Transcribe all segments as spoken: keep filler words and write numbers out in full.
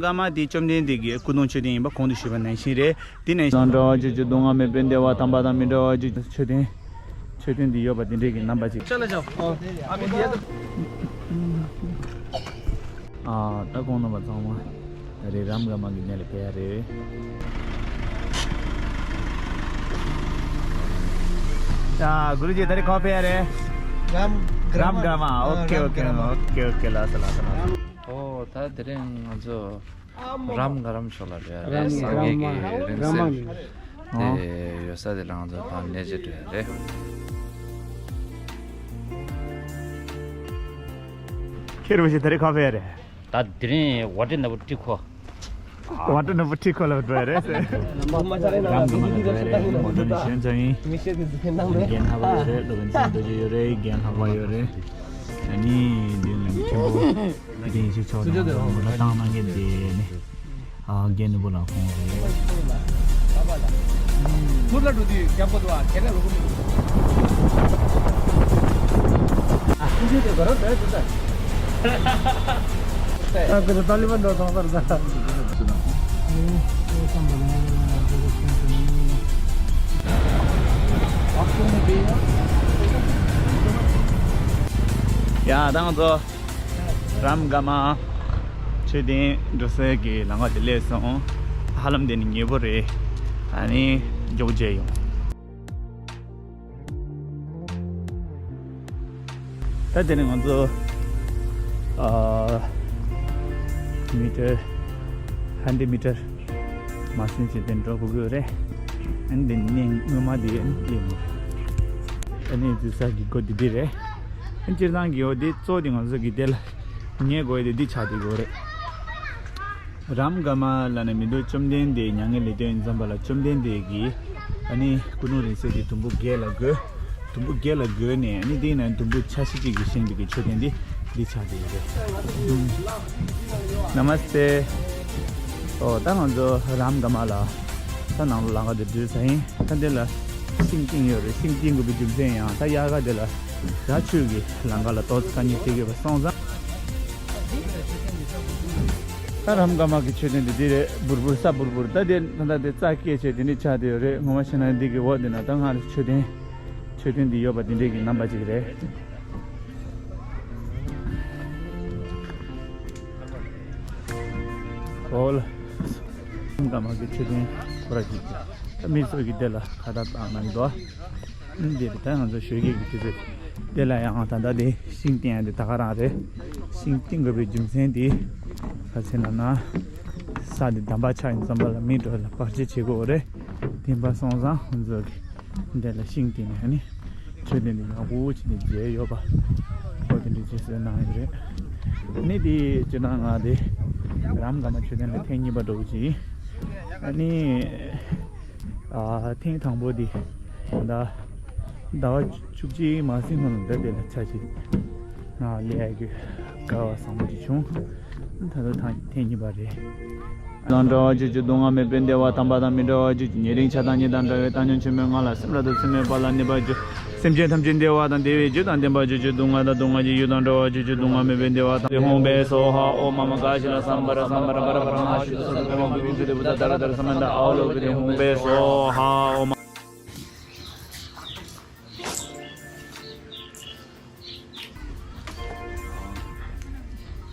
སྐར་མ་དེ་བཅོམ་ལྡན་འདས་ཀྱི་སྐུ་གདུང་མཆོད་རྟེན་ཡིན་པ་གོང་དུ་ཞུས་པ་ནང་བཞིན་རེད། དེ་ནས་དང་འདྲ་བ་བཅུ་བཅུ་སྡུག་བསྔལ་མེད་པའི་བདེ་བ་དམ་པ་དང་མི་འབྲལ་བ་བཅུ་མཆོད་རྟེན། མཆོད་རྟེན་འདི་ཡོད་པ་དེ་འདྲས་ཀྱི་རྣམ་པ་ཅིག་ཨ་ད་ཁོང་རྣམ་པ་ཚང་མ་ད་རེས་རམ་དགའ་མ་གི་གནས་ལ་ཕེབས་ཡ་རེད། ཡ་གུ་རུ་ཇི་ད་རེས་གང་ཕེབས་ཡ་རེད། རམ་རམ་དགའ་མ། ཨོ་ཁེ་ཨོ་ཁེ་ཨོ་ཁེ་ཨོ་ཁེ། ལགས་སོ་ལགས་སོ་ལགས་སོ། ཨོ་ད་དེ་རིང་ང་ཚོ་རམ་དགའ་རམ་ཤོ་ལ་འགྲོ་ཡ་རེད། སངས་རྒྱས་ཀྱི་རིང་བསྲེལ་དེ་ཡོད་ས་དེ་ལ་ང་ཚོ་ཕར་གནས་མཇལ་འགྲོ་ཡ་རེད། ཁྱེད་རང་ཞིག་ད་རེས་ག་པར་ཕེབས་ཡ་རེད། ད་དེ་རིང་ཝ་ཊི་ནོར་བུ་ཊི་ཁོ། ཝ་ཊི་ནོར་བུ་ཊི་ཁོ་ལ་འགྲོ་ཡ་རེད་ཟེར། རམ་དགའ་མ་ལ་འགྲོ་ཡ་རེད། ངའི་མོ་ཊ་ནི་གཞོན་ཚ་ཡིན། རྒན་ལྷག་པ་ཡོད་རེད། སློབ་དཔོན་ཚེ་རིང་རྡོ་རྗེ་ཡོད་རེད། རྒན་ལྷག་པ་ཡོད་རེད། ཨ་ནི་དེ་ནི་མཁན་པོ་དེ་ཡིན་ཞིག་ཆོག་དང་མོ་ཊ་བཏང་གནང་མཁན་དེ་ནི་ཨ་རྒན་ནོར་བུ་ལགས་ཁོང་རེད། ཐུར་ལ་འགྲོ་དུས་རྒྱབ་ཁ་དུ་ཨ་ག་རེ་རོ་ཀུ་མི་འདུག་ཨ་ཁུ་ཆོས་དེ་ག་རང་བསྡད་འདུག་ད། ད་ཀི་ཏཱ་ལི་བན་འགྲོ་ཐང་སར་ད། ཡ་ད་ང་ཚོ་རམ་དགའ་མ་མཆོད་རྟེན་འགྲོ་སའི་གི་ལམ་ཁ་དེ་སླེབས་སོང་། ཧ་ལམ་དེ་ནི་ཉེ་པོ་རེད། ཨ་ནི་མགྱོགས་པོ་མཇལ་ཡོང་། ད་དེ་ནི་ང་ཚོ་ཨ་མི་ཊར་ཧན་ཌེ་མི་ཊར་མ་ཟིན་བྱས་ཏེ་འགྲོ་དགོས་ཀྱི་ཡོད་རེད། ཨ་ནི་དེ་ནི་གནས་སྔོན་མ་དེ་ཨ་ནི་སླེབས་ཡོང་། ཨ་ནི་འཛུལ་ས་གི་སྒོ་དེ་འདི་རེད། ཨ་ནི་སྤྱིར་བཏང་གི་འོ་དེ་གཙོ་བོ་དེ་ང་ཚོ་གི་དེ་ལ་ཉལ་དགོས་ཡ་དེ་འདི་ཆགས་བསྡད་ཀྱི་ཡོད་རེད། རམ་དགའ་མ་ལ་ནི་མི་འདུག་བཅོམ་ལྡན་འདས་མྱ་ངན་ལས་འདས་ཡོང་ཙམ་པ་ལ་བཅོམ་ལྡན་འདས་ཀྱིས་ཨ་ནི་སྐུ་གདུང་རིང་བསྲེལ་དེ་དུམ་བུ་བརྒྱད་ལ་བགོས། དུམ་བུ་བརྒྱད་ལ་བགོས་ནས་ཨ་ནི་དེའི་ནང་དུམ་བུ་ཆ་ཤས་ཅིག་གིས་བཞེངས་པའི་གི་མཆོད་རྟེན་འདི་འདི་ཆགས་བསྡད་ཡོད་རེད། ནམ་སྟེ། ཨོ་ད་ང་ཚོ་རམ་དགའ་མ་ལ་ད་ནང་ལོགས་ལམ་ཁ་དེ་འགྲོ་ས་ཡིན། ད་འདི་ལ་ཤིང་བཏིང་ཡོད་རེད། ཤིང་བཏིང་དགོས་པའི་རྒྱུ་མཚན་ཡང་ད་དབྱར་ཁ་དེ་ལ་ར་ཆུ་གི་ལམ་ཁ་ལ་ཏོག་ཙམ་དཀའ་ངལ་འཕྲད་ཀྱི་ཡོད་པ་སོང་ཙང་། ད་རམ་དགའ་མ་གི་མཆོད་རྟེན་དེ་འདི་རེད། འབུར་འབུར་ས་འབུར་འབུར། ད་དེ་ད་ད་དེ་རྩ་སྐྱེས་བྱས་དེ་འདྲ་ཆགས་བསྡད་ཡོད་རེད། ངོ་མ་བཤད་ན་འདི་གི་འོག་འདི་ན་ད་སྔར་མཆོད་རྟེན་མཆོད་རྟེན་འདི་ཡོད་པ་དེ་འདྲའི་གི་རྣམ་པ་ཅིག་རེད། ཨོ་ལ། རམ་དགའ་མ་གི་མཆོད་རྟེན་ཁོ་ར་ཅིག་ད་མི་ཚོ་གི་དེ་ལ་ཁ་བཏགས་བཏང་གནང་གི་འདུག་འདི་ད་ང་ཚོ་ཞོགས་ཀས་ཀྱི་དུས་ཚོད་དེ་ལ་ཡང་ད་ལྟ་དེ་ཤིང་བཏིང་ཡ་དེ་ད་ག་རང་རེད། ཤིང་བཏིང་དགོས་པའི་རྒྱུ་མཚན་དེ་ག་ཚོད་ན་ན། ས་དེ་འདམ་པ་ཆགས་ཡིན་ཙམ་པ་ལ་མི་འགྲོ་ལ་བར་ཆད་བྱེད་དགོས་རེད། དེ་འབའ་སོང་ཙང་ང་ཚོ་གི་འདི་ལ་ཤིང་བཏིང་ནས་ནི་མཆོད་རྟེན་འདི་ཡག་པོ་བྱས་ནས་མཇལ་ཡོད་པ་ཁོ་དེ་འདྲའི་རྗེས་སུ་གནང་ཡོད་རེད། ནི་དེ་སྤྱིར་བཏང་ང་དེ་རམ་དགའ་མ་མཆོད་རྟེན་ལ་ཐེངས་གཉིས་པ་འགྲོ་གི་ཡིན། ཨ་ནི། ཨ་ཐེངས་དང་པོ་འདི་ད་ཟླ་བ་བཅུ་གཅིག་མ་ཟིན་སྔོན་ལ་འདི་དེ་ལ་ཆ་ཅིག་ང་ལས་ཡག་གི་དགའ་བ་བཟང་པོ་ཅིག་བྱུང་། ད་དུང་ཐེངས་གཉིས་པ་རེད། དང་འདྲ་བ་བཅུ་བཅུ་སྡུག་བསྔལ་མེད་པའི་བདེ་བ་དམ་པ་དང་མི་འབྲལ་བ་བཅུ་བཅུ་ཉེ་རིང་ཆགས་སྡང་གཉིས་དང་བྲལ་བའི་བཏང་སྙོམས་ཆེན་མོའི་ངང་ལ་སེམས་རབ་ཏུ་ཚིམ་པའི་བར་ལ་གནས་པ་བཅུ། སེམས་ཅན་ཐམས་ཅད་བདེ་བ་དང་བདེ་བའི་རྒྱུ་དང་ལྡན་པ་བཅུ་བཅུ་སྡུག་བསྔལ་དང་སྡུག་བསྔལ་གྱི་ཡུལ་དང་འགྲོ་བ་བཅུ་བཅུ་སྡུག་བསྔལ་མེད་པའི་བདེ་བ་དང་ཧཱུྃ་ཕཊ་སྭཱ་ཧཱ། ཨོཾ་མ་མ་ཀཱ་ཤཱི་ལ་སཾ་བྷཱ་ར་སཾ་བྷཱ་ར་པཱ་ར་པཱ་ར་མ་ཧཱ་ཤུདྡྷ་སྭཱ་ཏྭ་ཀ་མ་བི་ཀྲུ་ཏེ་བུདྡྷ་ཏཱ་ར་ཏཱ་ར་སཾ་མ་ནཱ་ད་ཨཱཿ་ལོ་ཀི་ཏེ་ཧཱུྃ་ཕཊ་སྭཱ་ཧཱ། ཨོཾ།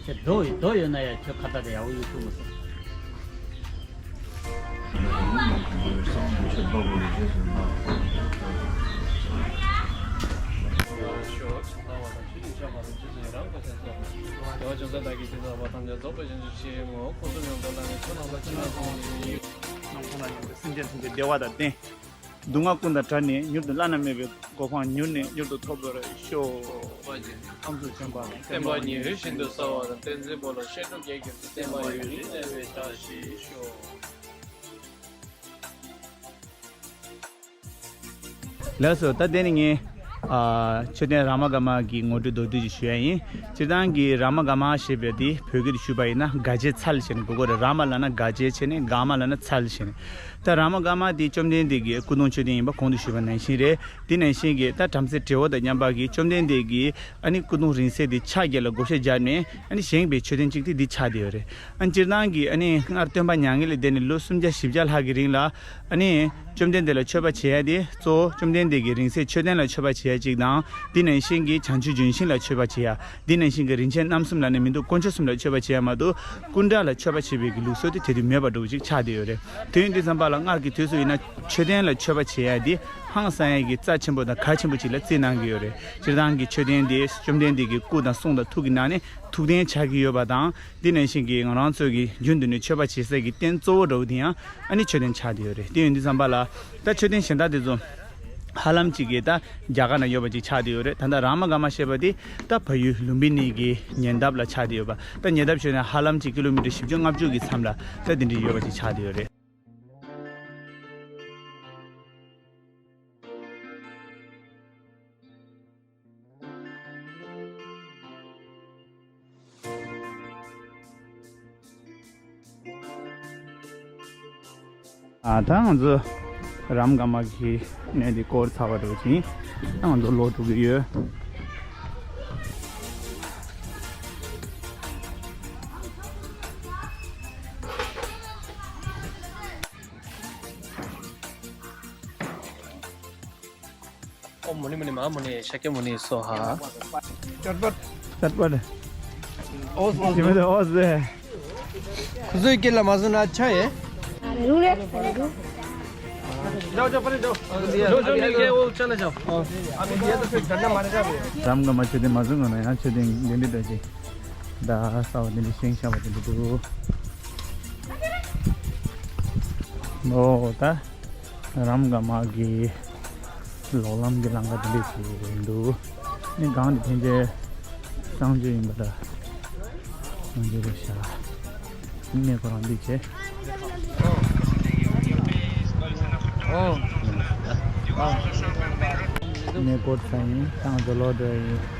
ཁྱེད་རྡོ་ཡོད་རྡོ་ཡོད་ན་ཡང་ཁྱོད་ཁ་བཏགས་དེ་ཡག་པོ་ཡོད་ཐུབ་མ་སོང་། སེམས་ཅན་ཐམས་ཅད་བདེ་བ་དང་ལྡན། སྡུག་བསྔལ་ཀུན་དང་བྲལ་ནས་མྱུར་དུ་བླ་ན་མེད་པའི་གོ་འཕང་མྱུར་ནས་མྱུར་དུ་ཐོབ་པར་ཤོག། ཁམས་གསུམ་མཁྱེན་པ་བསྟན་པ་ཉི་འོད་བཞིན་དུ་གསལ་བ་དང་། བསྟན་འཛིན་འཕོ་ལ་བཤད་སྒྲུབ་རྒྱས་གྱུར་ཅིག། བསྟན་པ་ཡུན་རིང་གནས་པའི་བཀྲ་ཤིས་ཤོག། ལགས་སོ། ད་དེ་ནི་ངས་ ཨ། མཆོད་རྟེན་རཱ་མ་ག་མ་གི་ངོ་སྤྲོད་མདོར་བསྡུས་ཅིག་ཞུ་ཡ་ཡིན། སྤྱིར་བཏང་གི་རཱ་མ་ག་མ་ཞེས་པ་དེ་བོད་སྐད་དུ་ཞུས་པ་ཡིན་ན་སྒ་ཆའི་ཚལ་ཞེས་ནས་གོ་གི་རེད། རཱ་མ་ལབ་ན་སྒ་ཆའི་ཆེ་ནས་ག་མ་ལབ་ན་ཚལ་ཞེས་ནས། ད་རཱ་མ་ག་མ་དེ་བཅོམ་ལྡན་འདས་ཀྱི་སྐུ་གདུང་མཆོད་རྟེན་ཡིན་པ་གོང་དུ་ཞུས་པ་ནང་བཞིན་རེད། དེ་ནང་བཞིན་གྱི་ད་བྲམ་ཟེ་བྲེ་བོ་དང་མཉམ་པ་གི་བཅོམ་ལྡན་འདས་ཀྱི་ཨ་ནི་སྐུ་གདུང་རིང་བསྲེལ་དེ་ཕྱག་གཡས་ལ་བགོ་བཤའ་སྦྱར་ནས་ཨ་ནི་བཞེངས་པའི་མཆོད་རྟེན་གཅིག་དེ་འདི་ཆགས་བསྡད་ཡོད་རེད། ཨ་ནི་སྤྱིར་བཏང་གི་ཨ་ནི་སྔར་སྟོན་པ་མྱ་ངན་ལས་འདས་ནས་ལོ་སུམ་བརྒྱ་བཞི་བརྒྱ་ལྷག་གི་རིང་ལ་ཨ་ནི་བཅོམ་ལྡན་འདས་ལ་མཆོད་པ་བྱེད་ཡ་དེ་གཙོ་བོ་བཅོམ་ལྡན་འདས་ཀྱི་རིང་བསྲེལ་མཆོད་རྟེན་ལ་མཆོད་པ་བྱེད་ཡ་གཅིག་དང་། འདི་ནང་བཞིན་གྱི་བྱང་ཆུབ་ལྗོན་ཤིང་ལ་མཆོད་པ་བྱེད་ཡ། འདི་ནང་བཞིན་གྱི་རིན་ཆེན་རྣམ་གསུམ་ལ་ནི་མི་འདུག་དཀོན་མཆོག་གསུམ་ལ་མཆོད་པ་བྱེད་ཡ་མ་གཏོགས་སྐུ་འདྲ་ལ་མཆོད་པ་བྱེད་པའི་གི་ལུགས་སྲོལ་དེ་དེ་དུས་མེད་པ་འདྲ་བོ་ཅིག་ཆགས་བསྡད་ཡོད་རེད། དེ་ཡིན་དུས་ཙམ་པ་ལ་སྔར་གྱི་དུས་སུ་ཡིན་ན་མཆོད་རྟེན་ལ་མཆོད་པ་བྱེད་ཡ་དེ་ཧང་སང་ཡ་གི་རྩ་ཆེན་པོ་དང་གལ་ཆེན་པོ་ཅིག་ལ་བརྩི་གནང་གི་ཡོད་རེད། སྤྱིར་བཏང་གི་མཆོད་རྟེན་དེ་བཅོམ་ལྡན་འདས་ཀྱི་སྐུ་དང་གསུང་དང་ཐུགས་ཀྱི་ནང་ནས་ཐུགས་རྟེན་ཆགས་ཀྱི་ཡོད་པ་དང་། འདི་ནང་བཞིན་གྱི་ང་རང་ཚོ་གི་རྒྱུན་དུ་ནས་མཆོད་པ་བྱེད་སའི་གི་རྟེན་གཙོ་བོ་འདྲ་བོ་དེ་ཡང་ཨ་ནི་མཆོད་རྟེན་ཆགས་བསྡད་ཡོད་རེད། དེ་ཡིན་དུས་ཙམ་པ་ལ་ད་མཆོད་རྟེན་གཞན་དག་དེ་ཚོ་ཧ་ལམ་གཅིག་གི་ད་རྒྱ་གར་ན་ཡོད་པ་ཅིག་ཆགས་བསྡད་ཡོད་རེད། ད་ལྟ་རཱ་མ་ག་མ་ཞེས་པ་དེ་ད་བལ་ཡུལ་ལུམ་བི་ནི་གི་ཉེ་འདབས་ལ་ཆགས་བསྡད་ཡོད་པ། ད་ཉེ་འདབས་ཞུས་ན་ཧ་ལམ་གཅིག་ཀི་ལོ་མི་ཊར་བཞི་བཅུ་ལྔ་བཅུ་གི་མཚམས་ལ་ད་དེ་འདྲ་ཡོད་པ་ཅིག་ཆགས་བསྡད་ཡོད་རེད། ཨ། ད་ང་ཚོ་རཱ་མ་ག་མ་གི་གནས་འདི་སྐོར་ཚར་བ་འདྲ་བོ་ཅིག་ཡིན། ད་ང་ཚོ་ལོག་འགྲོ་གི་ཡོད། ཨོཾ་མུ་ནི་མུ་ནི་མ་ཧཱ་མུ་ནི་ཤཱཀྱ་མུ་ནི་སྭཱ་ཧཱ། ཅཊ་པཊ། ཅཊ་པཊ། ཨོ་ཟེར། ཞི་མ་དེ་ཨོ་ཟེར། ཁོ་ཚོའི་སྐད་ལ་མ་བཟོ་ན་ཆ་ཡེ། जाओ, जाओ, परे जाओ। जाओ, जाओ, मिल गया, वो चला जाओ। अभी ये तो फिर डंडा मारेगा भी। རཱ་མ་ག་མ་མཆོད་རྟེན་མ་བཟོ་ང་ན་ཡང་མཆོད་རྟེན་འདི་འདྲ་འདྲ་ཅིག་ད་ས་བ་འདི་འདྲ་ཤིང་ཤ་བ་འདི་འདྲ་འདུག་ཨོ་ད། རཱ་མ་ག་མ་གི་ལོག་ལམ་གྱི་ལམ་ཁ་དེ་འདྲས་ཞིག་འདུག་ནི་སྒང་དེ་ཕན་ཆད་གསང་སྤྱོད་ཡིན་པ་འདྲ། གསང་སྤྱོད་རེད་ཤག་གནས་སྐོར་རང་འདི་བྱས། གནས་སྐོར་ཚར་ཡིན། ད་ང་ཚོ་ལོག་འགྲོ་ཡིན།